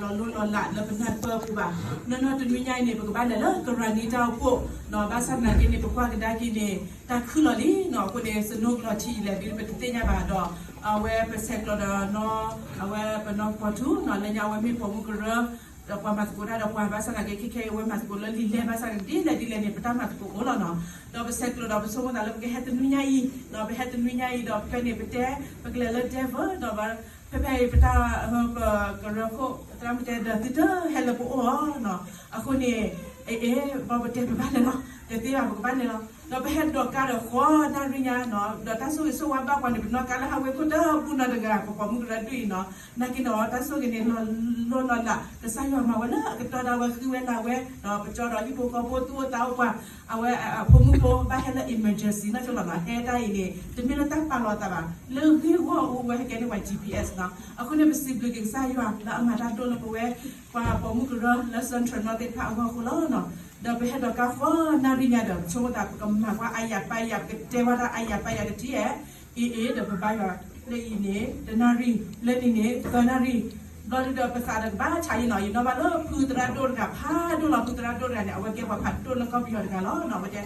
လီၤလိလီၤလးလၢပနၢ်ပၢၢ်ပူၤဘၣ်. နီၢ်နီၢ်တနွံညါအံၤန့ၣ် ပကဘၣ်လဲၤလၢကရၤနံတၢ်အိၣ်ဖှိၣ်, ဘၣ်ဆၣ်သနာ်က့န့ၣ် ပကွၢ်ကဒါက့ၤန့ၣ် တၢ်ခုၣ်လီၤလံနီၤ. အဃိန့ၣ် စနိးကလီၤထံးအံၤလဲၣ်ဒ်ပတသ့ၣ်ညါဘၣ်ဒီး အဝဲပဆဲးကျိးဒီးနီၢ် အဝဲပနီၢ်ကီၢ်ထူနီၤ လၢညါအဝဲမ့ၢ်ပိာ်မုၣ်ကရၢ ဒီးပှၤမၤသကိးတၢ်ဒီးပှၤ ဘၣ်ဆၣ်သနာ်က့ ခဲခဲအံၤအဝဲမၤသကိးလၢလံာ်လဲၢ် ဘၣ်ဆၣ်သနာ်က့ဒ်လဲၣ်ဒ်လဲၣ်န့ၣ် ပတၢ်မၤသကိးအိၣ်လီၤနီၤ. ဒီးပဆဲးကျိးဒီးပဆိကမိၣ်သးလၢပကဟဲတနွံညါအံၤ, ပဟဲတနွံညါအံၤဒီးဖဲန့ၣ် ပတဲ ပကလဲၤလၢ Denver ဒီး ဖဲဖဲအံၤပတၢ် ပကရၢခိၣ် သရၣ်မုၣ်တဲဒီး သုတဟဲလၢပအိၣ်အီၤနီၤ. အဃိန့ၣ် အ့ အ့ ဘၣ်ပတဲပဘၣ်လဲၤလီၤ, တသ့ဘၣ် ပကဘၣ်လဲၤလီၤ. ဒီးပဟဲဒိးကါဒီးဃီနၣ်ရံၣ်ညါနီၤ, ဒီးတၢ်ဆိၣ်ဂ့ၤဆိၣ်ဝါဘၣ်ပှၤန့ၣ် ပနီၢ်ကါလၢဟးဝ့ခိၣ်တဘူၣ်နီတဂၤ ပပိာ်မုၣ်ကရၢဒုၣ်အံၤနီၤ. နာ်က့န့ၣ် တၢ်ဆိၣ်ဂ့ၤန့ၣ် လီၤလိလီၤလး ကစၢ်ယွၤမၤဝဲလၢအကတီၢ်ဒၣ်ဝဲ ဃံဝဲလၤဝဲ, ပကၠီဒီးဟံၣ်ဖိဃီဖိသူၣ်အိၣ်သးအိၣ်ပှၤ အဝဲအဖိမုၣ်ဖိဘၣ်ဟဲလၢ emergency နီၢ်ကလီၤနီၤ. ဟဲတၢ်အံၤန့ၣ် တမ့ၢ်လၢတၢ်ပာ်လီၤအသးဘၣ်, လၢဂ့ၢ်ဂီၢ်အူဝဲဟဲကဲန့ၢ်ပှၤ GPS နီၤ. အဃိန့ၣ် ပစံးဘျုးက့ၤကစၢ်ယွၤလၢအမၤတၢ်ဒိၣ်လၢပဝဲ ပှၤပိာ်မုၣ်ကရၢလၢ Central နီၢ်သ့ၣ်တဖၣ်အဂီၢ်အဃိလီၤနီၤ. ဒီးပဟဲဒိးကါဃီနၣ်ရံၣ်ညါဒီး ပဆိကမိၣ်သး ပကမၤကွၢ်အါယၤပါယၤ ပကတဲဝဲဒၣ်အါယၤပါယၤတထံၣ်ဧါ. အ့အ့ ဒီးပဘါယွၤလၢအံၤန့ၣ် တနၣ်ရံၣ်, လၢန့ၣ်န့ၣ် သၢနၣ်ရံၣ်, ဘျီဒုဒီးပသးဒီးကဘၣ်ဆးအံၤနီၤ. ယနီၣ်ဘၣ်လၢဖုသရၣ်ဒိၣ်တဂၤ ဖးဒိၣ်လီၤ. ဖုသရၣ်ဒိၣ်တဂၤန့ၣ် အဝဲကဲပှၤဖးဒိၣ်လၢကီၢ်ပယီၤတဂၤလီၤနီၤ. အဝဲတဲ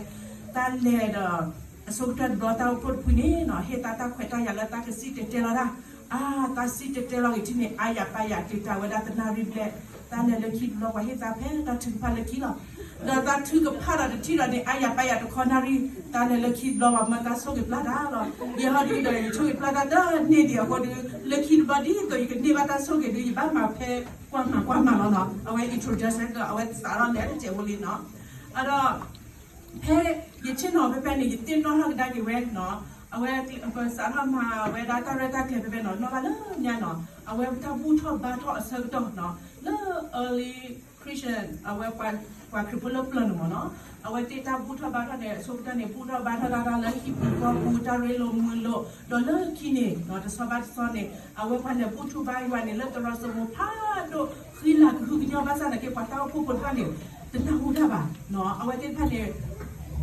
တၢ်လဲၤဒီး အဆိကတၢၢ်တဘျီတၢ်အိၣ်ဖှိၣ်တဖုန့ၣ်နီၤ ဟ့ၣ်သးတၢ်ခွဲးတၢ်ယာ်လၢတၢ်ကစံၣ်တဲၤတဲလီၤတၢ်, အါ တၢ်စံၣ်တဲၤတဲလီၤဂ့ၤထံၣ်န့ၣ် အါယၤပါယၤ တ့ၢ်တၢ်ဝဲဒၣ်တနၣ်ရံၣ်ဘျဲၣ်, တၢ်လဲၤလၢခံတဘျီ ပှၤဟ့ၣ်သးဖဲတၢ်ထုကဖၣ်လၢခံလီၤ. ဒီးတၢ်ထုကဖၣ်ဒီးတထံၣ်ဒီးန့ၣ် အါယၤပါယၤတခီနၣ်ရံၣ်, တၢ်လဲၤလၢခံတဘျီ ပှၤမၢတၢ်ဆိၣ်ဂ့ၤပျၢ်တၢ်လီၤ. ယဟီဒုဒီး ယဆိၣ်ဂ့ၤပျၢ်တၢ်တန့ၢ်ဒံးအဃိဒီး လၢခံတဘျီဒ်သိးယကန့ၢ်ဘၣ်တၢ်ဆိၣ်ဂ့ၤဒီး ယဘၣ်မၤဖဲကွၢ်မၤကွၢ်မၤလီၤနီၤ. အဝဲ introduction ဒီး အဝဲသးထီၣ်လဲၤတစဲးဖိလံနီၤ. အဒီး ဖဲယဆ့ၣ်နီၤဖဲဖဲန့ၣ် ယသ့ၣ်နီၣ်ထီၣ်ကဒါက့ၤဝဲနီၤ, အဝဲပစးထီၣ်မၤဝဲဒၣ်တၢ်ရဲၣ်တၢ်ကျဲၤဖဲဖဲနီၤ နီၣ်ဘၣ်လၢညါနီၤ, အဝဲတၢ်ဘူၣ်ထီၣ်ဘါထီၣ်အဆၢကတီၢ်နီၤ လၢ early Christian အဝဲပှၤခရံာ်ဖိလၢပျၢၤန့ၣ်မ့ၢ်နီၤ, အဝဲသ့ၣ်တၢ်ဘူၣ်ထီၣ်ဘါထီၣ်န့ၣ် အဆိကတၢၢ်န့ၣ် ဘူၣ်ထီၣ်ဘါထီၣ်တၢ်လၢဟံၣ်ပူၤဃီပူၤ တၢ်ရ့လိာ်မုာ်လိာ် ဒီးလၢခံန့ၣ် တဆီဘၣ်တဆီန့ၣ် အဝဲပှၤလဲၤဘူၣ်ထူဘါယွၤန့ၣ် လၢသရိာ်စိမိၤဖးဒိၣ် ဃံလၤကဟုကညီၢ် ဘၣ်ဆၣ်သနာ်က့ ပှၤတၢ်အိၣ်ဖှိၣ်ဖိတဖၣ်န့ၣ် တနၢ်ဟူတၢ်ဘၣ်နီၤ. အဝဲသ့ၣ်တဖၣ်န့ၣ်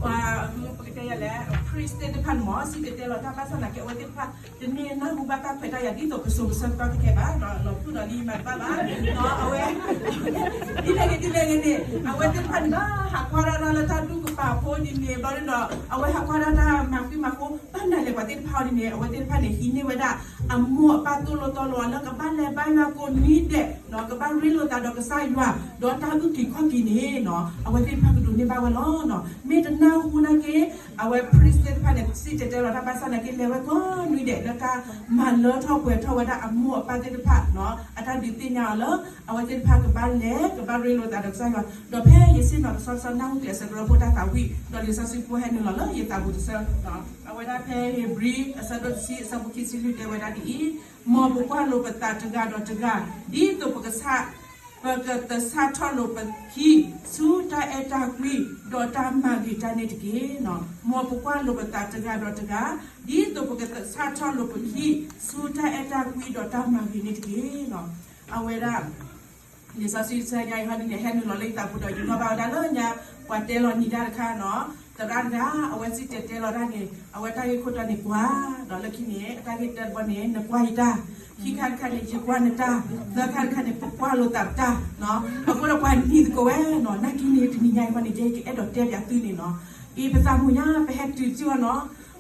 ပှၤ ပကတဲယၤလဲၣ် priest သ့ၣ်တဖၣ်န့ၣ်မ့ၢ် စံၣ်တဲၤတဲလီၤတၢ် ဘၣ်ဆၣ်သနာ်က့ အဝဲသ့ၣ်တဖၣ် တန့ၢ်နၢ်ဟူဘၣ်တၢ်ခွဲးတၢ်ယာ် ဒ်သိးပစိၤပဆၢကတီၢ်ခဲကဲဘၣ်နီၤ. လီၤဖုၣ်ဒီးလံမၤတဘၣ်ဘၣ် အဝဲ ဒ်လဲၣ်ဂ့ၤဒ်လဲၣ်ဂ့ၤန့ၣ် အဝဲသ့ၣ်တဖၣ်န့ၣ် ဘၣ်ဟးကွၢ်ဒၣ်တၢ်လၢတၢ်တူၢ်ကပၤဖိဒ်န့ၣ် ဘျီဒ်ဒီး အဝဲဟးကွၢ်ဒၣ်တၢ်မၤဃံမၤဃိ ဘၣ်နၤလဲၣ် ပှၤသ့ၣ်တဖၣ်အီၤဒ်န့ၣ် အဝဲသ့ၣ်တဖၣ်န့ၣ် ဟံးန့ၢ်ဝဲဒၣ် အမိၢ်အပၢ်သိၣ်လိသီလိအီၤလၢကဘၣ်လဲၤဘါယွၤကိးနွံဒဲးနီၤ, ကဘၣ်ရ့လိာ်သးဒီးကစၢ်ယွၤ ဒီးတၢ်အုၣ်က့ၤခီၣ်က့ၤန့ၣ်နီၤ အဝဲသ့ၣ်တဖၣ်ကဒိးန့ၢ်ဘၣ်ဝဲလီၤနီၤ. မ့ၢ်တနၢ်ဟူနာ်က့ အဝဲ priest သ့ၣ်တဖၣ်န့ၣ် စံၣ်တဲၤတဲလီၤတၢ် ဘၣ်ဆၣ်သနာ်က့ လဲၤဝဲကိးနွံဒဲး လၢတၢ်မၤလၢထီၣ်ပှဲၤထီၣ်ဝဲဒၣ်အမိၢ်အပၢ်သ့ၣ်တဖၣ်နီၤ အတၢ်ဒုးသ့ၣ်ညါအီၤလၢ အဝဲသ့ၣ်တဖၣ်ကဘၣ်လဲၤ ကဘၣ်ရ့လိာ်သးဒီးကစၢ်ယွၤ ဒီးဖဲယဆ့ၣ်နီၤတဆီတဆီ နၢ်ဟူက့ၤအဆၢကတီၢ်ဖိတၢ်သးဝံၣ် ဒီးလံာ်စီဆှံဖိဟဲနုာ်လီၤလၢယသးပူၤတဆၢ အဝဲဒၣ်ဖဲဧ့ၤဘြံၤ အဆၢဒိၣ်တဆံ အဆၢဖိခံဆံလွံၢ် တဲဝဲဒၣ်ဒ်အံၤ, မ်ပကွၢ်လိာ်ပသးတဂၤဒီးတဂၤ ဒ်သိးပက ပကသဆၣ်ထီၣ်လိာ်ပခံ ဆူတၢ်အဲၣ်တၢ်ကွံ ဒီးတၢ်မၤဂ့ၤတၢ်န့ၣ်တက့ၢ်. မ်ပကွၢ်လိာ်ပသးတဂၤဒီးတဂၤ ဒ်သိးပကသဆၣ်ထီၣ်လိာ်ပခံ ဆူတၢ်အဲၣ်တၢ်ကွံ ဒီးတၢ်မၤဂ့ၤန့ၣ်တက့ၢ်. အဝဲဒၣ် လံာ်စီဆှံတဆၢညါအံၤဟီဒ်န့ၣ် ဟဲနုာ်လီၤလၢယသးပူၤဒီး ယနီၣ်ဘၣ်ဝဲဒၣ်လၢညါ ပှၤတဲလီၤနံၤတၢ်တခါနီၤ, သရၣ်တဂၤ အဝဲစံၣ်တဲၤတဲလီၤတၢ်န့ၣ် အဝဲတၢ်ဂ့ၢ်ခိၣ်တီန့ၣ်ကွၢ်, ဒီးလၢခံန့ၣ် အတၢ်ဂ့ၢ်တၢတဘီန့ၣ် နကွၢ်ယတၢ်, ခံခါတခါန့ၣ် ယကွၢ်နတၢ်, သၢခါတခါန့ၣ် ပကွၢ်လိာ်သးပတၢ်, အဃိဒီးပှၤနံၤသကိးဝဲနီၤ, နာ်က့န့ၣ် တနံၤညါအံၤန့ၣ် ယကအဲၣ်ဒိးတဲပၠးသုန့ၣ်နီၤ, အံၤပသးမုာ်ညါ ပဟဲတုၤစ့ၢ်ကီးနီၤ,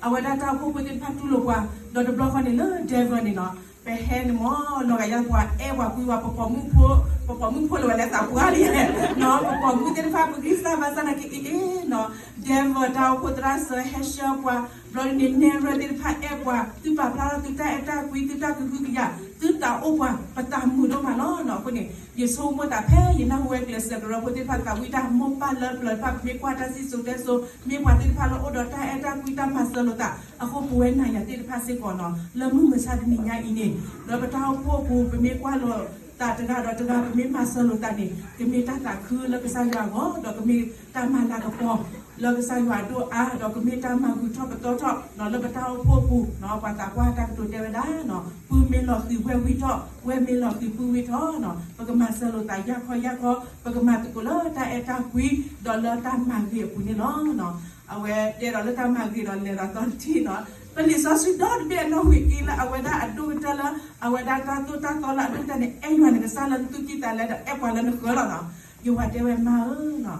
အဝဲဒၣ်တၢ်အိၣ်ဖှိၣ်ဖိသ့ၣ်တဖၣ်တူၢ်လိာ်ပှၤ, ဒီးတဘျီဃီန့ၣ်လၢ Denver န့ၣ်နီၤ ပဟဲန့ၣ်မ့ၢ်နီၤ ကယၤပှၤအဲၣ်ပှၤကွံပှၤ ပပိာ်မုၣ်ဖိ, ပပိာ်မုၣ်ဖိလၢဝဲလဲၤသးပှၢ်လံ, ပပိာ်မုၣ်သ့ၣ်တဖၣ် ပဂံၢ်စၢ်ဘါစၢ်နာ်က့အံၤနီၤ, Denver တၢ်အိၣ်ဖှိၣ်သရၣ်စၢၤဟဲဆှၢပှၤ, ဘျီဒ်န့ၣ် နဲၣ်ရွဲၣ်သ့ၣ်တဖၣ်အဲၣ်ပှၤ, သုပာ်ဖျါထီၣ်သုတၢ်အဲၣ်တၢ်ကွံ သုတၢ်ကဟုကယာ် သုသးအိၣ်ပှၤ ပသးမုာ်ဒိၣ်မးလီၤနီၤ. အဃိန့ၣ် ယဆိကမိၣ်သးဖဲယနၢ်ဟူဝဲကျဲးစၢးကရၢဖိသ့ၣ်တဖၣ်သးဝံၣ်တၢ် မိၢ်ပၢ်လၢပျၢၤတဖၣ် ပမ့ၢ်ကွၢ်တၢ်စံၣ်စိၤတဲစိၤ မ့ၢ်ပှၤသ့ၣ်တဖၣ်လၢအိၣ်ဒီးတၢ်အဲၣ်တၢ်ကွံတၢ်မၤစၢၤလိာ်သး အဃိပဝဲနၤယၤသ့ၣ်တဖၣ်စ့ၢ်ကီးနီၤ လၢမုၢ်မဆါတနံၤညါအံၤန့ၣ် လၢပတၢ်အိၣ်ဖှိၣ်အပူၤ ပမ့ၢ်ကွၢ်လိာ်သးတဂၤဒီးတဂၤ ပမ့ၢ်မၤစၢၤလိာ်သးန့ၣ် ကမ့ၢ်တၢ်သးခုလၢကစၢ်ယွၤအဂီၢ် ဒီးကမ့ၢ်တၢ်မၤလၤကပီၤ လၢကစၢ်ယွၤအဒိၣ်အါ ဒီးကမ့ၢ်တၢ်မၤဂုာ်ထီၣ်ပသီထီၣ် လၢပတၢ်အိၣ်ဖှိၣ်အပူၤ ပှၤသးပှၢ်တၢ်ကတိၤတဲဝဲဒၣ် ပုၢ်မ့ၢ်လီၤဃံၤဝဲၢ်ဝံထီၣ် ဝဲၢ်မ့ၢ်လီၤဃံၤပုၢ်ဝံထီၣ် ပကမၤစၢၤလိာ်သးယၢ်ခီယၢ်ခီ ပကမၤသကိးလၢတၢ်အဲၣ်တၢ်ကွံ ဒီးလၢတၢ်မၤဂ့ၤအပူၤန့ၣ်လီၤ. အဝဲတဲဒီးလၢတၢ်မၤဂ့ၤဒီးလဲၤဒီးသီတထံၣ်နီၤ ပလံာ်စီဆှံဒီတဘ့ၣ်အနီၣ်ဝံာ်က့လၢအဝဲဒၣ်အဒိၣ်ကတၢၢ်လၢ အဝဲဒၣ်တၢ်သိၣ်တၢ်သီလၢအဒိၣ်ကတၢၢ်န့ၣ် အဲၣ်ယွၤနကစၢ်လၢနသူၣ်ကံၢ်သးလဲဒီးအဲၣ်ပှၤလၢနဃၢၤလီၤနီၤ. ယဝၤတဲဝဲမါဧၢ,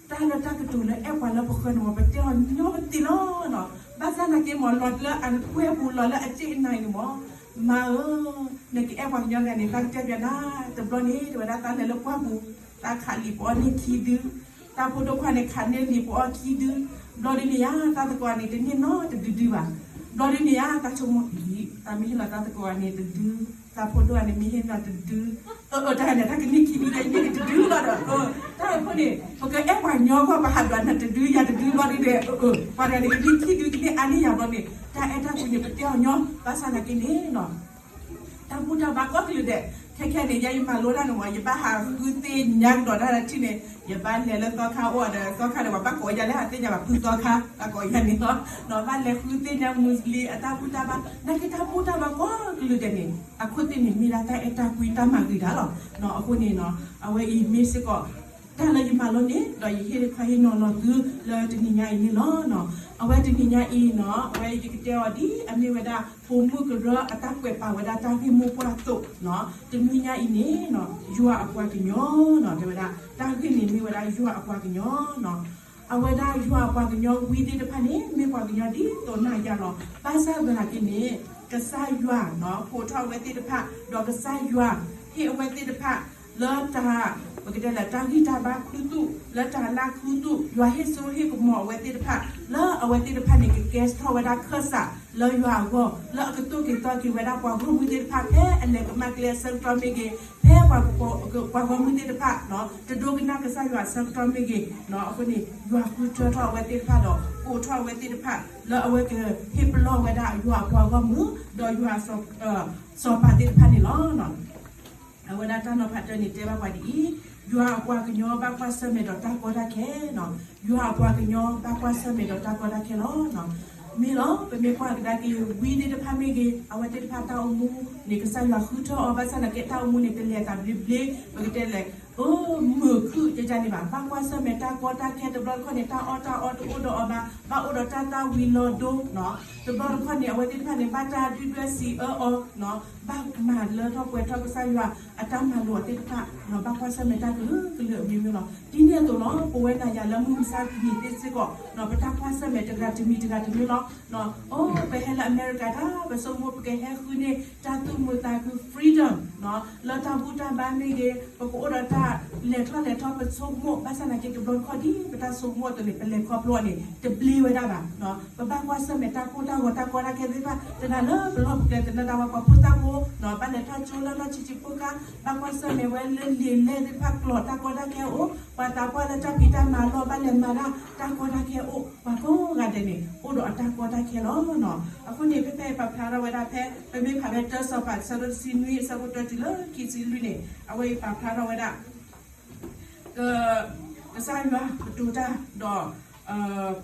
တၢ်လၢတၢ်ကတိၤလၢအဲၣ်ပှၤလၢပဃၢၤန့ၣ်မ့ၢ် ပတဲအီၤညီပသ့လီၤနီၤ. ဘၣ်ဆၣ်သနာ်က့မ့ၢ် လီၤလၢအဝဲၢ်ပူၤ လီၤလၢအစ့ၣ်အနၤအံၤန့ၣ်မ့ၢ်, မါဧၢ, နကအဲၣ်ပှၤကညီဂၤန့ၣ် သးကတဲပျးနၤ, တဘျီန့ၣ် တဲဝဲဒၣ်သးလဲၤလၢပှၢ်ပူၤ, သးခးလံာ်ပအီၣ်န့ၢ်ခံဒု, တၢ်ဖိဒိၣ်ခွါန့ၣ် ခးန့ၢ်လံာ်ပအီၣ်ခံဒု, ဘျီဒ်န့ၣ်ယါ တၢ်သကိးန့ၣ် တန့ၢ်နီတဒုဒုဘၣ်. ဘျီဒ်န့ၣ်ယါ တၢ်ဆိကမိၣ်အံၤ သးမ့ၢ်ဟ့ၣ်လီၤတၢ်သကိးန့ၣ်တဒု, တၢ်ဖိဒိၣ်အန့ၣ် မ့ၢ်ဟ့ၣ်လီၤတဒု, အၢ တၢ်န့ၣ် တၢ်ကန့ၢ်ခံဒု တၢ်န့ၢ်ကတဒုလီၤဒီး တၢ်အဃိန့ၣ် ပကအဲၣ်ပှၤညီဂီၢ် ပဟးဒွးနၤတဒု ယၤတဒုဘျီဒ်န့ၣ် ပှၤတဂၤန့ၣ် ကန့ၢ်ခံဒု ကန့ၢ်အါန့ၢ်ယၤဘျီန့ၣ် တၢ်အဲၣ်တၢ်ကွံန့ၣ် ပတဲအီၤညီ ဘၣ်ဆၣ်သနာ်က့န့ၣ် တၢ်ဘူၣ်တၢ်ဘါကိးကလုာ်ဒဲး, ခဲခဲန့ၣ် ယဲယမၤလိတၢ်န့ၣ်မ့ၢ် ယဘၣ်ဟးဃုသ့ၣ်ညါကဒီးတၢ်လၢထံၣ်န့ၣ် ယဘၣ်လဲၤလၢသီခါအိၣ်ဒီး သီခါဒီး ပှၤဘၣ်ကိးယၤလၢဟးသ့ၣ်ညါဘၣ်ဖုသီခါ ဘၣ်ကိးယၤန့ၣ်လီၤ. ဘၣ်လဲၤဃုသ့ၣ်ညါ Muslim အတၢ်ဘူၣ်တၢ်ဘါ နာ်က့တၢ်ဘူၣ်တၢ်ဘါကိးကလုာ်ဒဲးန့ၣ် အခိၣ်သ့ၣ်န့ၣ် မ့ၢ်ဒၣ်တၢ်အဲၣ်တၢ်ကွံတၢ်မၤဂ့ၤတၢ်လီၤ. အဃိန့ၣ် အဝဲအံၤမ့ၢ်စ့ၢ်ကီး တၢ်လၢယမၤလိန့ၣ် ဒီးယဟ့ၣ်ခီဟ့ၣ်နီၤလီၤသုလၢတနံၤညါအံၤန့ၣ်လီၤ. အဝဲတနံၤညါအံၤနီၤ အဝဲယကတဲအီၤဒ်အမ့ၢ်ဝဲဒၣ် ပိာ်မုၣ်ကရၢအတၢ်ကွဲးပာ်ဝဲဒၣ်တၢ်ဂ့ၢ်မိၢ်ပှၢ်အသိး, တနွံညါအံၤန့ၣ် ယွၤအပှၤကညီနီၤ တဲဝဲဒၣ် တၢ်ဂ့ၢ်န့ၣ်မ့ၢ်ဝဲဒၣ်ယွၤအပှၤကညီနီၤ. အဝဲဒၣ်ယွၤအပှၤကညီဝံသ့ၣ်တဖၣ်န့ၣ် မ့ၢ်ပှၤကညီဒ်သိးနၤယၤလီၤ. ဘၣ်ဆၣ်သနာ်က့န့ၣ် ကစၢ်ယွၤ ကိးထီၣ်အဝဲသ့ၣ်တဖၣ် ဒီးကစၢ်ယွၤ ဟ့ၣ်အဝဲသ့ၣ်တဖၣ် လၢတၢ် ပကတဲလၢတၢ်ဂံၢ်တၢ်ဘါခူသူၣ် လၢတၢ်လၢခူသူၣ် ယွၤဟ့ၣ်စိဟ့ၣ်ကမီၤအဝဲသ့ၣ်တဖၣ် လၢအဝဲသ့ၣ်တဖၣ်န့ၣ် ကကဲထီၣ်ဝဲဒၣ်ခၢၣ်စးလၢယွၤအဂီၢ် လၢအကတိၢ်က့ၤသီက့ၤဝဲဒၣ်ပှၤဂီၢ်မုၢ်သ့ၣ်တဖၣ် ဖဲအလဲၤကမၣ်ကျဲအဆၢကတီၢ်မ့ၢ်ဂ့ၤ, ဖဲပှၤဂီၢ်မုၢ်သ့ၣ်တဖၣ် တဒိကနၣ်ကစၢ်ယွၤအဆၢကတီၢ်မ့ၢ်ဂ့ၤ, အဃိန့ၣ် ယွၤဃုထၢထီၣ်အဝဲသ့ၣ်တဖၣ်ဒီး ကိးထီၣ်အဝဲသ့ၣ်တဖၣ် လၢအဝဲကဟ့ၣ်ပလီၢ်ဝဲဒၣ်ယွၤအပှၤဂီၢ်မုၢ် ဒီးယွၤ စီၤပၤသ့ၣ်တဖၣ်န့ၣ်လီၤ. အဝဲဒၣ်တၢ်နီၤဖးတၢ်န့ၣ်တဲဘၣ်ပှၤဒ်အံၤ, ယွၤအပှၤကညီဘၣ်ကွၢ်ဆၢၣ်မဲာ်ဒီးတၢ်ကီတၢ်ခဲနီၤ, ယွၤအပှၤကညီဘၣ်ကွၢ်ဆၢၣ်မဲာ်ဒီးတၢ်ကီတၢ်ခဲလီၤ. မ့ၢ်လီၤ ပမ့ၢ်ကွၢ်ကဒါက့ၤ ဝံသ့ၣ်တဖၣ်မ့ၢ်ဂ့ၤ အဝဲသ့ၣ်တဖၣ်တၢ်အိၣ်မူန့ၣ် ကစၢ်ယွၤဃုထၢအီၤ ဘၣ်ဆၣ်သနာ်က့တၢ်အိၣ်မူန့ၣ် တလဲၤသးဘျ့ဘျ့ ပကတဲလဲၣ် အမုာ်ခုၣ်ကကန့ၣ်ဘၣ်. ဘၣ်ကွၢ်ဆၢၣ်မဲာ်တၢ်ကီတၢ်ခဲ တဘျီတခီၣ်န့ၣ် တၢ်အီၣ်တၢ်အီတအိၣ်ဒီးအီၤဘၣ်, ဘၣ်အိၣ်ဒီးတၢ်သၣ်ဝံၤလီၤဒိ, တဘျီတခီၣ်န့ၣ် အဝဲသ့ၣ်တဖၣ်န့ၣ် ဘၣ်တၢ်ဒုၣ်ဒွဲၣ်စံးအၢအီၤ, ဘၣ်မၤလၢထီၣ်ပှဲၤထီၣ်ကစၢ်ယွၤအတၢ်မၤလိာ်သ့ၣ်တဖၣ်, ဘၣ်ကွၢ်ဆၢၣ်မဲာ်တၢ်ကလုာ်ကလုာ်အမံၤမံၤလီၤ. ဒ်န့ၣ်အသိးလီၤ ပဝဲနၤယၤလၢမုၢ်မဆါတနံၤသ့ၣ်စ့ၢ်ကီး ပတၢ်ကွၢ်ဆၢၣ်မဲာ်တဂၤတမံၤတဂၤတမံၤလီၤ. အိၣ် ပဟဲလၢအမဲရကၤတၢ် ပဆိကမိၣ်ပကဟဲဃုန့ၢ်တၢ်သူၣ်မုာ်သးခု freedom လၢတၢ်ဘူၣ်တၢ်ဘါမ့ၢ်ဂ့ၤ, ပကအိၣ်ဒီးတၢ်လဲၤထီၣ်လဲၤထီ ပဆိကမိၣ် ဘၣ်ဆၣ်သနာ်က့တဘျီတခီၣ်ဒ်ပတၢ်ဆိကမိၣ်အသိးန့ၣ် ပလဲၤခီဖျိအီၤန့ၣ် တဘျ့ဝဲဒၣ်ဘၣ်. ပဘၣ်ကွၢ်ဆၢၣ်မဲာ်တၢ်ကိၢ်တၢ်ဂီၤတၢ်ကီတၢ်ခဲသ့ၣ်တဖၣ် တနၤလၢပလီၢ်ပကျဲ တနၤတၢ်ဝဲပှၤဖိသၣ်ဖိ ဘၣ်လဲၤထီၣ်ကၠိလၢထီၣ်ဆံးဆံးဖိခါ ဘၣ်ကွၢ်ဆၢၣ်မဲာ်ဝဲလၢလံာ်လဲၢ်သ့ၣ်တဖၣ်ကျိာ် တၢ်ကီတၢ်ခဲအိၣ်, ပှၤသးပှၢ်လၢတၢ်ဖံးတၢ်မၤလီၢ် ဘၣ်လဲၤမၤတၢ် တၢ်ကီတၢ်ခဲအိၣ်, ပှၤကိးဂၤဒဲးန့ၣ် အိၣ်ဒီးအတၢ်ကီတၢ်ခဲလီၤ. အဃိန့ၣ် ဖဲဖဲပာ်ဖျါထီၣ်ဝဲဒၣ်ဖဲ ပမ့ၢ်ဖးဖဲတၢစီၤပၤ အဆၢဒိၣ်တဆံနွံ အဆၢဖိတၢတုၤလၢခံဆံလွံၢ်န့ၣ် အဝဲအံၤပာ်ဖျါထီၣ်ဝဲဒၣ် က ကစၢ်ယွၤကတိၤတၢ်ဒီး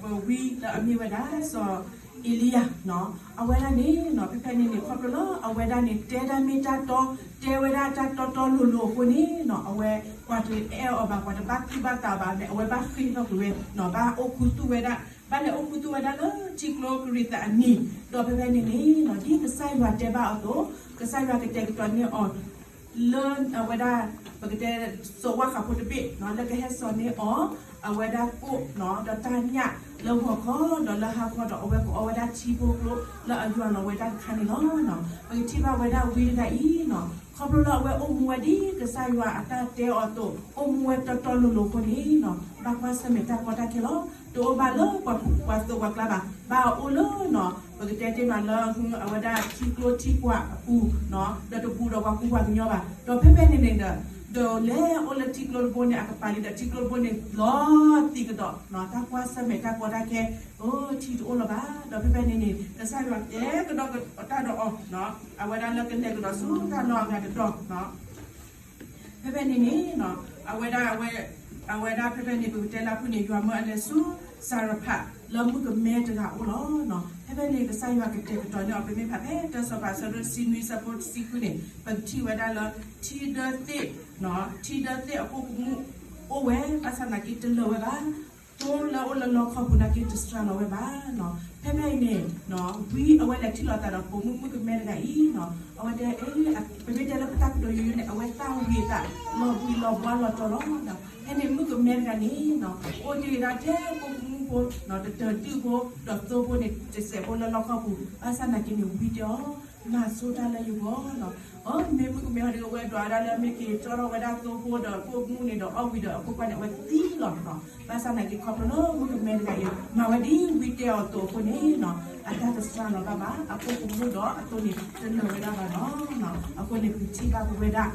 ပဝံလၢအမ့ၢ်ဝဲဒၣ် စီၤအ့လံယၤနီၤ, အဝဲဒၣ်န့ၣ်နီၤ ဖဲဖဲန့ၣ်န့ၣ် ခီဖျိလၢအဝဲဒၣ်န့ၣ် တဲဒၣ်မ့ၢ်တၢ်တီ တဲဝဲဒၣ်တၢ်တီတီလိၤလိၤအဃိန့ၣ်နီၤ အဝဲ ပှၤတအဲၣ်အီၤဘၣ် ပှၤတဘၣ်သူၣ်ဘၣ်သးဘၣ်န့ၣ် အဝဲဘၣ်ဃ့ၢ်ထီၣ်ကွံာ်ဝဲနီၤ ဘၣ်အိၣ်ခူသူၣ်ဝဲဒၣ် ဘၣ်လဲၤအိၣ်ခူသူၣ်ဝဲဒၣ်လၢထံကျိကရံးသးအနံၤ, ဒီးဖဲဖဲန့ၣ်န့ၣ်နီၤ ဒ်ကစၢ်ယွၤတဲဘၣ်အီၤအသိး ကစၢ်ယွၤကတဲာ်ကတီၤန့ၢ်အီၤ လၢအဝဲဒၣ် ပကတဲ စိးဝၣ်ဃးဖိတဘ့ၣ်နီၤ လၢကဟဲစိာ်န့ၢ်အီၤ အဝဲဒၣ်ကိၣ်နီၤ ဒီးတၢ်ညၣ်လၢဂီၤခီ ဒီးလၢဟါခီဒီး အဝဲကအီဝဲဒၣ်ထံဖိကျိ လၢအယွၤလီၤဝဲဒၣ်တခါန့ၣ်လီၤ. ပကထံၣ်ဘၣ်ဝဲဒၣ်ဝံတဂၤအံၤနီၤ ခီဖျိလၢအဝဲအိၣ်မူဝဲဒ်ကစၢ်ယွၤအတၢ်တဲအီၤအသိး အိၣ်မူဝဲတီတီလိၤလိၤအဃိန့ၣ်နီၤ ဘၣ်ကွၢ်ဆၢၣ်မဲာ်တၢ်ကီတၢ်ခဲလီၤ. တအိၣ်ဘၣ်လၢပှၤသူၣ်ပှၤသးပှၤကျါဘၣ်, ဘၣ်အိၣ်လၢနီၤ ပကတဲတ့ၢ်မးလၢ အဝဲဒၣ်ထံကျိထံကွာ်အပူၤနီၤ ဒီးတဘူးဒီးပှၤကူပှၤကညီဘၣ်. ဒီးဖဲဖဲန့ၣ်န့ၣ်ဒီး ဒီးလဲၤအိၣ်လၢထံကျိတဘိန့ၣ် အကပၤလံဒီးထံကျိတဘိန့ၣ် လီၤသံးကဒီးနီၤ တၢ်ကွၢ်ဆၢၣ်မဲာ်တၢ်ကီတၢ်ခဲ အိၣ်ထံတအိၣ်လၢၤဘၣ်. ဒီးဖဲဖဲန့ၣ်န့ၣ် ကစၢ်ယွၤတဲကဒီးတၢ်ဒီးအီၤနီၤ အဝဲဒၣ်လၢကလဲၤကဒီးဆူတၢ်လီၢ်အဂၤတတီၤနီၤ ဖဲဖဲန့ၣ်န့ၣ်နီၤ အဝဲဒၣ် အဝဲဒၣ်ဖဲဖဲန့ၣ် ပကတဲလၢအပူၤန့ၣ် ယွၤမၢအလဲၤဆူစၤရဖး လၢမုၣ်ကမဲတဂၤအအိၣ်လီၤ. ဖဲဖဲန့ၣ် ကစၢ်ယွၤကတဲာ်ကတီၤန့ၢ်အီၤ ပမ့ၢ်ဖးဖဲတၢစီၤပၤအဆၢဒိၣ်တဆံနွံအဆၢဖိတဆံဃုန့ၣ် ပကထံၣ်ဝဲဒၣ်လၢ ထံဒၢသ့ၣ် ထံဒၢသ့ၣ်အကိၣ်ကမူၣ်အိၣ်ဝဲ ဘၣ်ဆၣ်သနာ်က့တလၢာ်ဝဲဘၣ်. သိလၢအအိၣ်လၢလီခီပူၤသနာ်က့တစှၤလီၤဝဲဘၣ်နီၤ. ဖဲဖဲအံၤန့ၣ် ဝံအဝဲလဲၤထံၣ်လိာ်သးဒီးပိာ်မုၣ်မုၣ်ကမဲတဂၤအံၤ, အဝဲတဲ ပမ့ၢ်တဲလၢပတၢ်ကတိၤယိယိန့ၣ် အဝဲသၣ်ဝံၤအသး လီၤဘှံးလီၤဘှါလီၤတီၤလီၤ. ဖဲန့ၣ်မုၣ်ကမဲတဂၤန့ၣ် အိၣ်တ့ၢ်ဒၣ်ထဲပိာ်မုၣ်ဖိ တတၢၤဒုၣ်ဖိ ဒီးသိဖိန့ၣ် တစဲးဖိလၢလီခီပူၤ, ဘၣ်ဆၣ်သနာ်က့န့ၣ် ဝံတဲအီၤ, မၤဆိတၢ်လၢယဂီၢ်, အမ့ၢ်မုၣ်ကမဲဟီဒ်အဝဲဒွးဒၣ်လၢမ့ၢ်က့ၤကၠီထီၣ်ဝဲဒၣ်သိဖိဒီးပိာ်မုၣ်န့ၣ်ဒီးအီၣ်ဝံၤဒီးအဖိခွါန့ၣ် အဝဲသံလီၤ. ဘၣ်ဆၣ်သနာ်က့ခီဖျိလၢမုၣ်ကမဲတဂၤအံၤ မၤဝဲဒ်ဝံတဲအီၤအသိးအဃိန့ၣ် အတၢ်တစှၤလီၤဘၣ်ဘၣ်, အပိာ်မုၣ်ဒီးအသိန့ၣ် တလၢာ်ဝဲဒၣ်ဘၣ်လီၤ. အဃိန့ၣ် ပထံၣ်ဘၣ်ပဝဲဒၣ်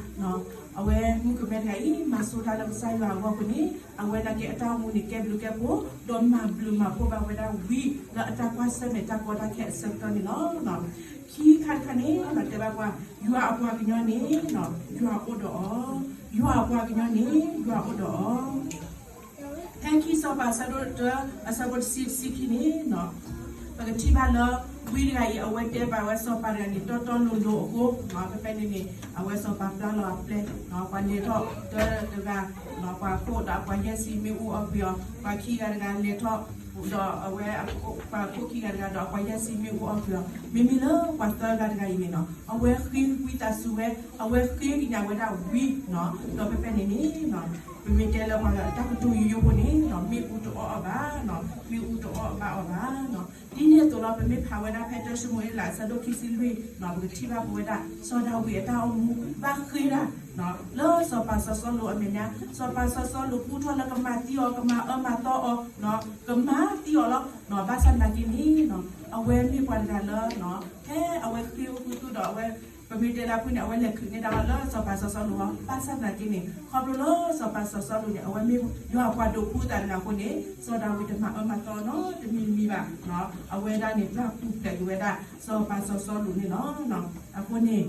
အဝဲမုၣ်ကမဲတဂၤအံၤ မၤဆိတၢ်လၢကစၢ်ယွၤအဂီၢ်အဃိန့ၣ် အဝဲသနာ်က့အတၢ်အိၣ်မူန့ၣ် ကဲဘျုးကဲဖှိၣ် ဒီးမၤဘျုးမၤဖှိၣ်ဘၣ်ဝဲဒၣ်ဝံ လၢအတၢ်ကွၢ်ဆၢၣ်မဲာ်တၢ်ကီတၢ်ခဲအဆၢကတီၢ်န့ၣ်လီၤ. ခံခါတခါန့ၣ် တဲဘၣ်ပှၤ ယွၤအပှၤကညီန့ၣ် ယွၤအိၣ်ဒီးအီၤ, ယွၤအပှၤကညီန့ၣ် ယွၤအိၣ်ဒီးအီၤ ဖဲခံစီၤပၤအဆၢဒိၣ်တၢ အဆၢဖိတဆံ တဆံခံန့ၣ် ပကထံၣ်ဘၣ်လၢ ဝံတဂၤအံၤ အဝဲတဲဘၣ်ဝဲစီၤပၤတဂၤန့ၣ် တီတီလိၤလိၤအဃိ ဖဲဖဲန့ၣ်န့ၣ် အဝဲစီၤပၤပျၢ်လီၤအပျဲၢ် ပှၤလဲၤထီၣ်တၢတဂၤ ပှၤခိၣ်ဒီးအပှၤယဲၢ်ဆံမ့ၣ်အူအီၣ်ကွံာ်အီၤ, ပှၤခံဂၤတဂၤလဲၤထီၣ် ဒီးအဝဲ ပှၤခိၣ်ခံဂၤတဂၤဒီးအပှၤယဲၢ်ဆံမ့ၣ်အူအီၣ်ကွံာ်အီၤ, မ့မ့ၢ်လၢပှၤသၢဂၤတဂၤအံၤန့ၣ်နီၤ အဝဲဃ့ဝံသးစူၤဝဲ, အဝဲဃ့ကညးဝဲဒၣ်ဝံနီၤ, ဒီးဖဲဖဲန့ၣ်န့ၣ် ပမ့ၢ်တဲလၢပှၤတၢ်ကတိၤယိယိဖိန့ၣ် မ့ၣ်အူတအီၣ်အီၤဘၣ်, မ့ၣ်အူတအီၣ်ဘၣ်အီၤဘၣ်နီၤ. ဒ်န့ၣ်အသိးလီၤ ပမ့ၢ်ဖးဝဲဒၣ်ဖဲတၢၡမူၤအ့လး အဆၢဒိၣ်ခံဆံလွံၢ်နီၤ ပကထံၣ်ဘၣ်ပဝဲဒၣ် စီၤဒၤဝံးအတၢ်အိၣ်မူ ဘၣ်ဃ့ဒၣ် လၢစီၤပၤစီၤစီလူးအမဲာ်ညါ, စီၤပၤစီၤစီလူးကူၣ်ထီၣ်လၢကမၤသံအီၤ ကမၤအၢမၤသီအီၤ, ကမၤသံအီၤလီၤ. ဘၣ်ဆၣ်သနာ်က့န့ၣ် အဝဲမ့ၢ်ပှၤတဂၤလၢ ဖဲအဝဲဃ့အိၣ်ဃုာ်သူၣ်ဒီးအဝဲ ပမ့ၢ်တဲလၢအဖုၣ်န့ၣ် အဝဲလဲၤခုးန့ၢ်တၢ်လီၢ်လၢစီၤပၤစီၤစီလူးလီၤ. ဘၣ်ဆၣ်သနာ်က့န့ၣ် ခီဖျိလၢစီၤပၤစီၤစီလူးန့ၣ် အဝဲမ့ၢ်ယွၤအပှၤဒိးဖှူသးတဂၤအဃိန့ၣ် စီၤဒၤဝံးတမၤအၢမၤသီနီတမံၤမံၤဘၣ်. အဝဲဒၣ်န့ၣ် ပျၢ်ပူၤဖျဲးက့ၤဝဲဒၣ် စီၤပၤစီၤစီလူးန့ၣ်လီၤ. အဃိန့ၣ်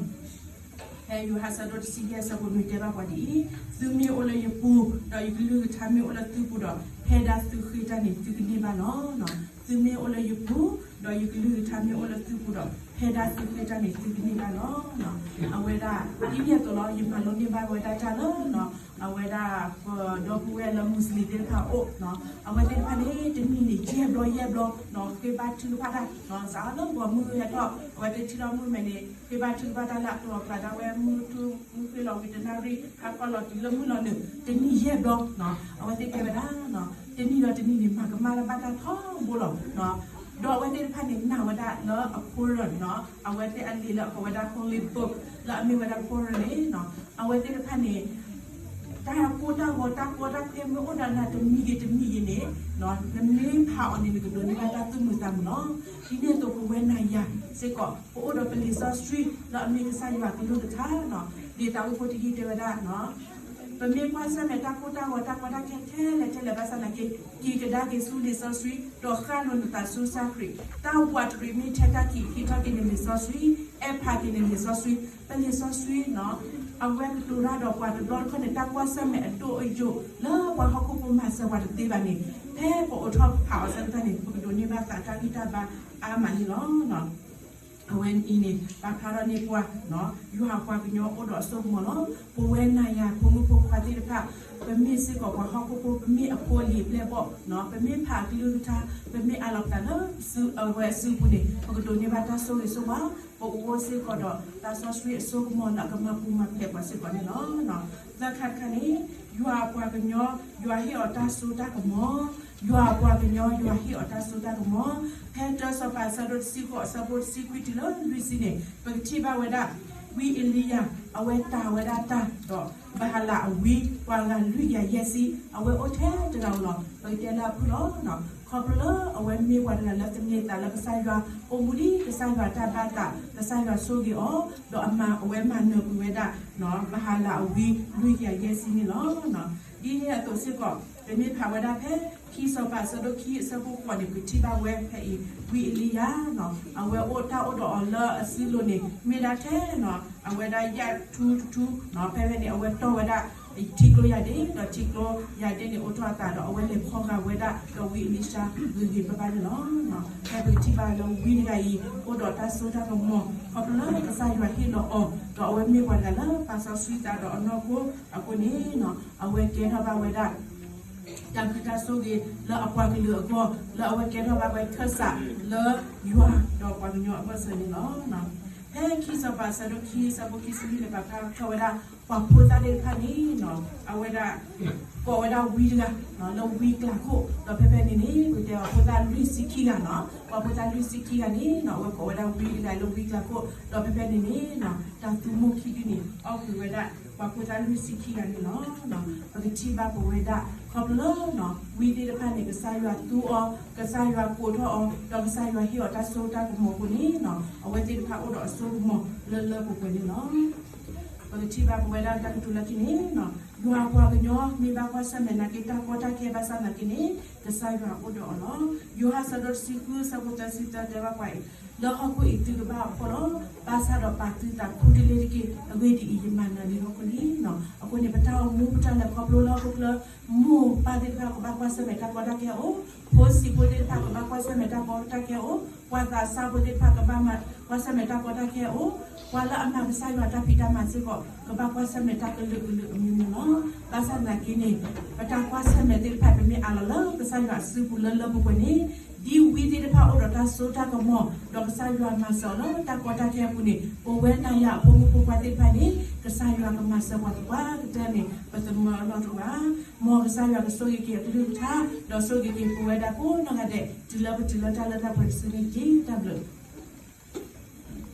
ဖဲယိၤဟၣ်ဆၢဒိၣ်တဆံယဲၢ်ဆၢဖိနွံတဲဘၣ်ပှၤဒ်အံၤ, သုမ့ၢ်အိၣ်လၢယပူၤ ဒီးယကလုၢ်ကထါမ့ၢ်အိၣ်လၢသုပူၤဒီး ဖဲဒၣ်သုဃ့တၢ်န့ၣ်သုကန့ၢ်ဘၣ်လီၤ. သုမ့ၢ်အိၣ်လၢယပူၤ ဒီးယကလုၢ်ကထါမ့ၢ်အိၣ်လၢသုပူၤဒီး ဖဲဒၣ်သုဃ့တၢ်န့ၣ်သုကန့ၢ်ဘၣ်လီၤ. အဝဲဒၣ် ဒ်န့ၣ်အသိးလီၤ ယမၤလိန့ၢ်ဘၣ်ဝဲဒၣ်တၢ်လၢ အဝဲဒၣ် ပဒီပုၢ်ဝဲၢ်လၢမူစလ့ၣ်သ့ၣ်တဖၣ်အအိၣ် အဝဲသ့ၣ်တဖၣ်န့ၣ် တနံၤန့ၣ် ယဲၢ်ဘျီယဲၢ်ဘျီ ဃ့ဘါထုကဖၣ်တၢ် စးထီၣ်လၢဂီၤမုၢ်ဟဲထီၣ် အဝဲသ့ၣ်ထံၣ်ထီၣ်မုၢ်မဲာ်န့ၣ် ဃ့ဘါထုကဖၣ်တၢ်လၢအကျိၤအကျဲဒၣ်ဝဲ မုၢ်ထူၣ်မုၢ်ဃ့လီၤဝံၤတနၣ်ရံၣ် ဟါခီလီၤတုၤလၢမုၢ်လီၤနုာ် တနံၤယဲၢ်ဘျီ အဝဲသ့ၣ်တဲဝဲဒၣ် တနံၤဒီးတနံၤန့ၣ် မၤကမၣ်လၢဘၣ်တၢ်ထီဘိလီၤ. ဒီးအဝဲသ့ၣ်တဖၣ်န့ၣ် နာ်ဝဲဒၣ်လၢအ Quran နီၤ အဝဲသ့ၣ်အလံာ်လၢအကိးဝဲဒၣ် Holy Book လၢအမ့ၢ်ဝဲဒၣ် Quran န့ၣ်နီၤ အဝဲသ့ၣ်တဖၣ်န့ၣ် တၢ်ကိၢ်တၢ်ဂီၤတၢ်ကီတၢ်ခဲမ့ၢ်အိၣ်ဒီးနၤတမံၤဂ့ၤတမံၤဂ့ၤန့ၣ် နမ့ၢ်ဖးအီၤန့ၣ် နကဒိးန့ၢ်ဘၣ်တၢ်သူၣ်မုာ်သးမုာ်လီၤ. ဒ်န့ၣ်အသိးပဝဲနၤယၤစ့ၢ်ကီး ပအိၣ်ဒီးပလံာ်စီဆှံလၢအမ့ၢ်ကစၢ်ယွၤအကလုၢ်ကထါနီၤ လံာ်သးအိၣ်ဖိတယုၢ်တဲဝဲဒၣ် ပမ့ၢ်ကွၢ်ဆၢၣ်မဲာ်တၢ်ကိၢ်တၢ်ဂီၤတၢ်ကီတၢ်ခဲထဲလဲၣ်ထဲလဲၣ်ဘၣ်ဆၣ်သနာ်က့ က့ၤကဒါက့ၤဆူလံာ်စီဆှံ ဒီးဃၣ်လိၤနသးဆူကစၢ်ခရံာ် တၢ်ဝးတရံးမ့ၢ်ထဲတၢ်ခံး ဟံးထီၣ်က့ၤန့ၣ်လံာ်စီဆှံ အဲၣ်ဖးက့ၤန့ၣ်လံာ်စီဆှံ ပလံာ်စီဆှံနီၤ အဝဲကတိၤတၢ်ဒီးပှၤတဘျီတခီၣ်န့ၣ် တၢ်ကွၢ်ဆၢၣ်မဲာ်အဒိၣ်အယိာ် လၢပှၤဟီၣ်ခိၣ်ဖိမၤစၢၤပှၤတသ့ဘၣ်န့ၣ် ဖဲပအိးထီၣ်ဖးအီၤဆၢကတီၢ်န့ၣ် ပကဒိးန့ၢ်ဘၣ်သးတၢ်ဂံၢ်တၢ်ဘါအါမးန့ၣ်လီၤ. အဝဲအံၤန့ၣ် ပာ်ဖျါထီၣ်န့ၢ်ပှၤ ယွၤအပှၤကညီအိၣ်ဒီးအစိကမီၤလီၤ. ပဝဲနၤယၤဖိမုၣ်ဖိခွါသ့ၣ်တဖၣ် ပမ့ၢ်စ့ၢ်ကီးပှၤဟီၣ်ခိၣ်ဖိ ပမ့ၢ်အဖိအလံၤအပျဲၢ်ဘီၣ် ပမ့ၢ်ဖးအကလုၢ်ကထါ ပမ့ၢ်အးလီၤပသးလၢအဝဲအစုပူၤန့ၣ် ပကဒိးန့ၢ်ဘၣ်တၢ်ဆိၣ်ဂ့ၤဆိၣ်ဝါ ပအိၣ်စ့ၢ်ကီးဒီးတၢ်စီဆှံအစိကမီၤလၢအကမၤပူၤမၤဖျဲးပှၤစ့ၢ်ကီးန့ၣ်လီၤ. သၢခါတခါန့ၣ် ယွၤအပှၤကညီ ယွၤဟ့ၣ်အီၤတၢ်စိတၢ်ကမီၤ ယွၤအပှၤကညီ ယွၤဟ့ၣ်အီၤတၢ်စိတၢ်ကမီၤ ဖဲတၢစီၤပၤအဆၢဒိၣ်တဆံဃိး အဆၢဖိတဆံခွံတုၤလၢလွံၢ်ဆံန့ၣ် ပကထံၣ်ဘၣ်ဝဲဒၣ် ဝံအ့လံယၤ အဝဲတၢ်ဝဲဒၣ်တၢ်ဒီး ဘၤဟလးအဝံ ပှၤဂၤလွံၢ်ကယၤယဲၢ်ဆံ အဝဲအိၣ်ထဲတဂၤဧိၤလီၤ. ပကတဲလၢအဖုၣ်လီၤ. ခီဖျိလၢအဝဲမ့ၢ်ပှၤတဂၤလၢသန့ၤသးလၢကစၢ်ယွၤ အိၣ်မူဒ်ကစၢ်ယွၤတၢ်ဘၣ်သး ကစၢ်ယွၤဆိၣ်ဂ့ၤအီၤ ဒီးအမၤအဝဲမၤနၢၤကွံာ်ဝဲဒၣ် ဘၤဟလးအဝံ လွံၢ်ကယၤယဲၢ်ဆံန့ၣ်လီၤ. ဒ်န့ၣ်အသိးစ့ၢ်ကီး ပမ့ၢ်ဖးဝဲဒၣ်ဖဲ ခံစီၤပၤအဆၢဒိၣ်ခံ အဆၢဖိဃိးန့ၣ် ပထံၣ်ဘၣ်ဝဲဖဲအံၤ ဝံအ့လံယၤ အဝဲအိၣ်တၢ်အိၣ်ဒီးအီၤလၢအစုလိၤန့ၣ် မ့ၢ်ဒၣ်ထဲနီၤ အဝဲဒၣ်ယၣ်ထူတထူ ဖဲဖဲန့ၣ် အဝဲတီၢ်ဝဲဒၣ် ထံကျိယၤဒ့ ဒီးထံကျိယၤဒ့န့ၣ် အိၣ်ထီၣ်အသးဒီး အဝဲလဲၤဖီၣ်ဃာ်ဝဲဒၣ် ဒီးဝံအ့လံၡါ ဂ့ၤဂ့ၤဘၣ်ဘၣ်န့ၣ်လီၤ. ဖဲပကထံၣ်ဘၣ်လၢဝံတဂၤအံၤ အိၣ်ဒီးတၢ်စိတၢ်ကမီၤ ခီဖျိလၢကစၢ်ယွၤဟ့ၣ်လီၤအီၤ ဒီးအဝဲမ့ၢ်ပှၤတဂၤလၢပာ်စီဆှံသးဒီးအနီၢ်ခိအဃိန့ၣ် အဝဲကဲထီၣ်ဘၣ်ဝဲဒၣ် တၢ်ဘျုးတၢ်ဆိၣ်ဂ့ၤလၢအပှၤကလုာ်အဂီၢ် လၢအဝဲကဲထီၣ်ဘၣ်ဝဲခၢၣ်စးလၢယွၤဒီးပှၤကညီအဘၢၣ်စၢၤန့ၣ်လီၤ. ဖဲခံစီၤပၤအဆၢဒိၣ်ခံ အဆၢဖိခံဆံလွံၢ်န့ၣ် ပာ်ဖျါထီၣ်ဝဲဒၣ် ပှၤဖိသၣ်သ့ၣ်တဖၣ်န့ၣ် အဝဲဒၣ် ကိးဝဲဒၣ်ဝံတဂၤ လၢဝံကျးခိၣ် ဒီးဖဲဖဲန့ၣ်န့ၣ် ပကတဲပှၤဖိသၣ်လွံၢ်ဆံခံဂၤနီၤ ပှၤဖိသၣ်လွံၢ်ဆံခံဂၤန့ၣ် အဝဲကိးဝဲဒၣ်ဝံတဂၤလၢဝံကျးခိၣ် ဒီးဖဲဖဲန့ၣ်န့ၣ် တၢ်သူမူခံဒုန့ၣ် အီၣ်ကွံာ်ဝဲဒၣ် ပှၤဖိသၣ်လွံၢ်ဆံခံဂၤန့ၣ်လီၤ. ပကထံၣ်ဘၣ်ပဝဲဒၣ် ခီဖျိလၢ ဝံသ့ၣ်တဖၣ်န့ၣ် ကစၢ်ယွၤသူအီၤ ကစၢ်ယွၤကိးထီၣ်အီၤ ဒီးကစၢ်ယွၤဟ့ၣ်အီၤတၢ်စိတၢ်ကမီၤအဃိန့ၣ် အဝဲသ့ၣ်တဖၣ်အိၣ်ဒီးအစိကမီၤလၢလၢပှဲၤပှဲၤန့ၣ်လီၤ. ပကထံၣ်ဘၣ်ပဝဲဒၣ်တၢ်ကတိၤလၢခံန့ၣ် ယွၤအပှၤကညီမ့ၢ်ဘၣ်ကွၢ်ဆၢၣ်မဲာ်နာ်က့ တၢ်ကီတၢ်ခဲဘၣ်ဆၣ်သနာ်က့န့ၣ် ကစၢ်ယွၤအိၣ်ဒီးအီၤလီၤ. ယိၤဟၣ်အဆၢဒိၣ်တဆံဃု အဆၢဖိသၢဆံသၢတဲဘၣ်ပှၤအံၤ, လၢဟီၣ်ခိၣ်အံၤသုကဘၣ်အဖှီၣ်လီၤ. ဘၣ်ဆၣ်ဒီးပာ်သုသးခူတလ့ၤတက့ၢ်. အဂ့ၢ်ဒ်အံၤ, ယမၤနၢၤလံဟီၣ်ခိၣ်လံ. အဃိန့ၣ် ပတၢ်အိၣ်မူပတၢ်လဲၤခီဖျိလၢဟီၣ်ခိၣ်ချၢ မိၢ်ပၢ်သ့ၣ်တဖၣ်ကဘၣ်ကွၢ်ဆၢၣ်မဲာ်တၢ်ကီတၢ်ခဲအအိၣ်, ဖိဆံးဖိသ့ၣ်တဖၣ်ကဘၣ်ကွၢ်ဆၢၣ်မဲာ်တၢ်ကီတၢ်ခဲအအိၣ်, ပှၤသးစၢ်ဖိသ့ၣ်တဖၣ်ကဘၣ်ကွၢ်ဆၢၣ်မဲာ်တၢ်ကီတၢ်ခဲအအိၣ်, ပှၤလၢအမၤကစၢ်ယွၤတၢ်ဖံးတၢ်မၤစ့ၢ်ကီး ကဘၣ်ကွၢ်ဆၢၣ်မဲာ်တၢ်ကလုာ်ကလုာ်အမံၤမံၤလီၤ. ဘၣ်ဆၣ်သနာ်က့န့ၣ် ပတၢ်ကွၢ်ဆၢၣ်မဲာ်သ့ၣ်တဖၣ် ပမ့ၢ်အးလီၤလၢကစၢ်ယွၤအစုပူၤလၢလၢပှဲၤပှဲၤန့ၣ် ဒ်ဝံသ့ၣ်တဖၣ်အိၣ်ဒီးတၢ်စိတၢ်ကမီၤ ဒီးကစၢ်ယွၤမၤစၢၤအီၤလၢတၢ်ကီတၢ်ခဲအပူၤန့ၣ် ပဝဲနၤယၤအဖိမုၣ်ဖိခွါသ့ၣ်တဖၣ်န့ၣ် ကစၢ်ယွၤကမၤစၢၤပှၤသပှၢ်ကတၢၢ်န့ၣ် ပသမၢအလီၢ်တအိၣ်ဘၣ်. မ်ကစၢ်ယွၤကဆိၣ်ဂ့ၤက့ၤအကလုၢ်ကထါ ဒီးဆိၣ်ဂ့ၤက့ၤပဝဲဒၣ်ကိးနီၢ်ဂၤဒဲး တုၤလၢပတုၤလၢတၢ်လၢတၢ်ပှဲၤတစုန့ၣ်တက့ၢ်. တၢ်ဘျုး